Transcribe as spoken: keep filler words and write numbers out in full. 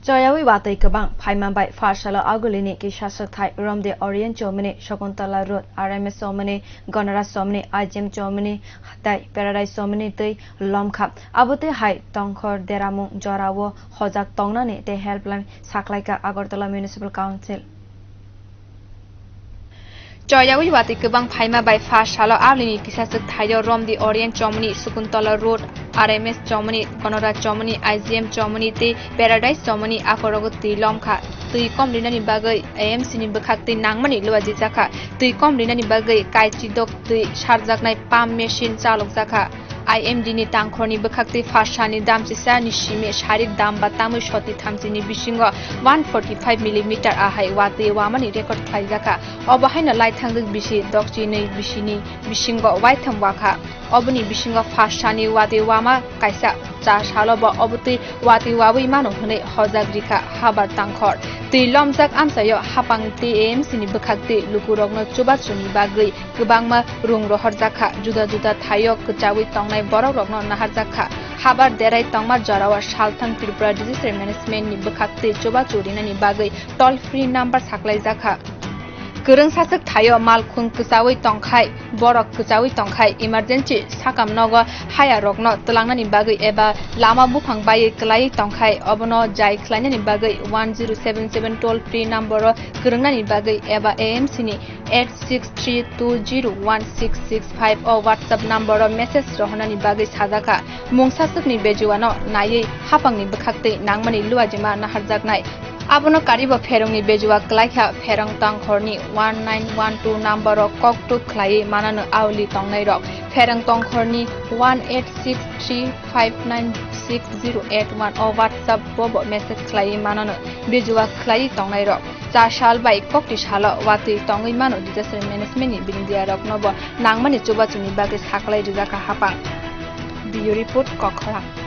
Choyawi watwi kwbang phaima bai phar salo agulini kisa swkthai Romdi Orient Chomini, Shakuntala Road, R M S Chomini, Gonoraj Chomini, I G M Chomini, tei Paradise Chomini twi lomkha. Abo twi hai tongkhor deramung jorao hojak tongnani tei helpline saklaikha Agartala Municipal Council. Choyawi watwi kwbang phaima bai phar salo alini kisa swk thaio Romdi Orient Chomoni, Sukuntala Road, R M S Chomoni, Konoraj Chomoni, I G M Chomoni tei Paradise Chomoni akhorogo twi lomkha. Twi kom rinani bagwi A M C ni bwkhak twi nangmani luajijakha. Twi kom rinani bagwi kaichidok twi sarjaknai pump machine chalokjakha. I M D ni tangkhorni bwkhaktwi pharsani damchisani simi sarik dam ba tamwi soti thamchini bisingo one forty five millimeter ahai watwi wamani record khlaijakha. Obo haino laithangdwk bisi dokchinwi bisini bisingo waitham wakha. Oboni bisingo pharsani watwi wama kaisa cha salo bo obotwi watwi wawi mano hwnwi hojak rikha habar tangkhor. Twi lomjak amchaio hapang twi A M C ni bwkhaktwi lukurokno chubachuni bagwi kwbangma rung rohorjakha. Juda juda thaio kwchaui tongnai borokrokno naharjakha. Habar derai tongma jorao salthang Tripura Disaster Management ni bwkhaktwi chubachu rinani bagwi toll free number saklaijakha. Kwrwng saswk thaio malkhung kwchaui tongkhai, borok kwchaui tongkhai, emergency sakam nogo hayarokno twlangnani bagwi eba lama buphang baiwi kwlaiwi tongkhai, obono jai khlainani bagwi one zero seven seven toll free number o kwrwngnani bagwi eba A M C ni eight six three two zero one six six five o WhatsApp number o message rohornani bagwi sajakha. Mungsa swkni bejuano naiwi hapangni bwkhaktwi nangmani luajima naharjaknai. Abono karibo pherongni bejua kwlaikha pherong tangkhorni one nine one two number o koktuk khlaiwi manano auli tongnairok. Pherong tongkhorni one eight six three five nine six zero eight one o WhatsApp bobo message khlaiwi manano. Bejua khlaiwi tongnairok cha sal bai kokti salo watwi tongwi mano disaster management ni birindiyaroknobo nangmani chubachuni bagwi saklai rijakha hapang. Bureau report, Kokkhorang.